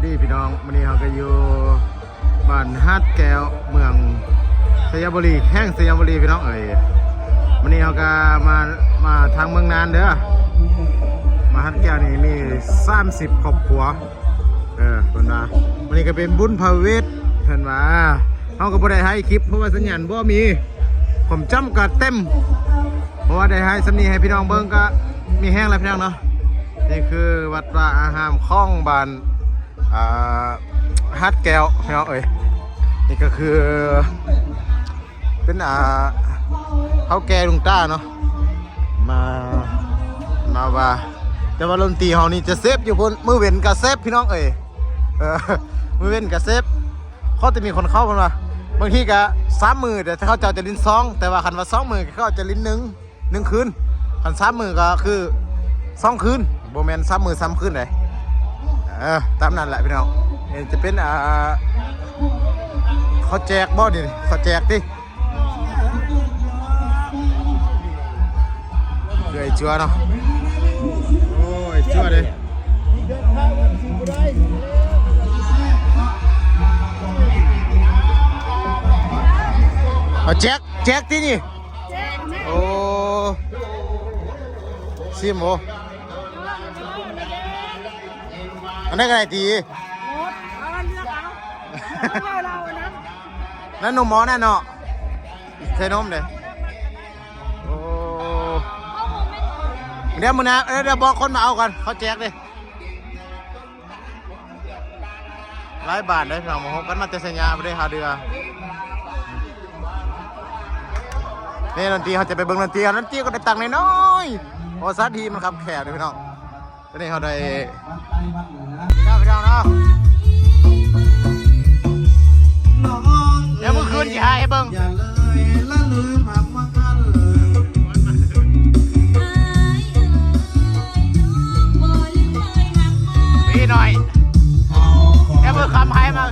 ດີພີ່ນ້ອງ, ມື້ນີ້ເຮົາກໍຢູ່ບ້ານຫາດແກ້ວ ເມືອງໄຊຍະບູລີ ແຂວງໄຊຍະບູລີ ພີ່ນ້ອງເອີຍ. ມື້ນີ້ເຮົາກໍມາ ມາທາງເມືອງນານເດີ, ມາຫາດແກ້ວນີ້ມີສາມສິບຄອບຄົວ. ເອີ ເພິ່ນວ່າມື້ນີ້ກໍເປັນບຸນພະເວດ ເພິ່ນວ່າ. ເຮົາກໍບໍ່ໄດ້ຖ່າຍຄລິບ ເພາະວ່າສັນຍານບໍ່ມີ, ຄວາມຈຳກໍເຕັມ, ເພາະວ່າໄດ້ຖ່າຍສ່ຳນີ້ໃຫ້ພີ່ນ້ອງເບິ່ງກໍມີແຮງແລ້ວ ພີ່ນ້ອງເນາະ. ນີ້ຄືວັດວາອາຮາມຂອງບ້ານ ອ່າ ຫາດແກ້ວ ພີ່ນ້ອງເອີຍ. ນີ້ກໍຄືເປັນ ອ່າ ເຖົ້າແກ່ລຸງຕ້າເນາະ ມາ ມາວ່າ, ແຕ່ວ່າດົນຕີເຮົານີ້ຈະເຊບຢູ່ພຸ້ນ, ມື້ເວັນກໍເຊບ ພີ່ນ້ອງເອີຍ. ເອີ ມື້ເວັນກໍເຊບ ຂໍແຕ່ມີຄົນເຂົ້າ ເພິ່ນວ່າ. ບາງທີກໍສາມມື້ ແຕ່ເຂົາເຈົ້າຈະຫຼິ້ນສອງ, ແຕ່ວ່າຄັນວ່າສອງມື້ ເຂົາເຈົ້າຈະຫຼິ້ນໜຶ່ງ ໜຶ່ງຄືນ, ຄັນສາມມື້ກໍຄືສອງຄືນ, ບໍ່ແມ່ນສາມມື້ສາມຄືນໃດ. ເອີ ຕາມນັ້ນແຫຼະພີ່ນ້ອງ. ເອີ ຈະເປັນ ອ່າ ເຂົາແຈກບໍ່ນີ້? ເຂົາແຈກຕິ? ຄືໄອ້ຈົວເນາະ. ໂອ້ ໄອ້ຈົວເດ້. ເອົາແຈກ ແຈກຕິນີ້? ໂອ້ ຊີມບໍ່? ອັນໃດກໍໄດ້ຕິ? ໝົດ ເອົາເລືອກເອົາ ເອົາເອົາອັນນັ້ນ ນັ້ນນົມໝໍນັ້ນເນາະ ໃສ່ນົມເດ້. ໂອ້ ດຽວມື້ໜ້າ ເອີ ດຽວບອກຄົນມາເອົາກ່ອນ ເຂົາແຈກເດ້. ຫຼາຍບ້ານເດ້ພີ່ນ້ອງ, ມາຮົບກັນມາແຕ່ໄຊຍະພຸ້ນເດ້ ທ່າເຮືອ. ນີ້ດົນຕີ ເຮົາຈະໄປເບິ່ງດົນຕີ, ດົນຕີກໍໄດ້ຕັ້ງນ້ອຍໆ ເພາະສະຖານທີ່ມັນຄັບແຄບເດ້ພີ່ນ້ອງ. ຕອນນີ້ເຮົາໄດ້ ເຈົ້າພີ່ນ້ອງເນາະ, ດຽວມື້ຄືນຊິຖ່າຍໃຫ້ເບິ່ງ. ພີ່ນ້ອງ ແຕ່ເບິ່ງຄຳໃຫ້ມາ.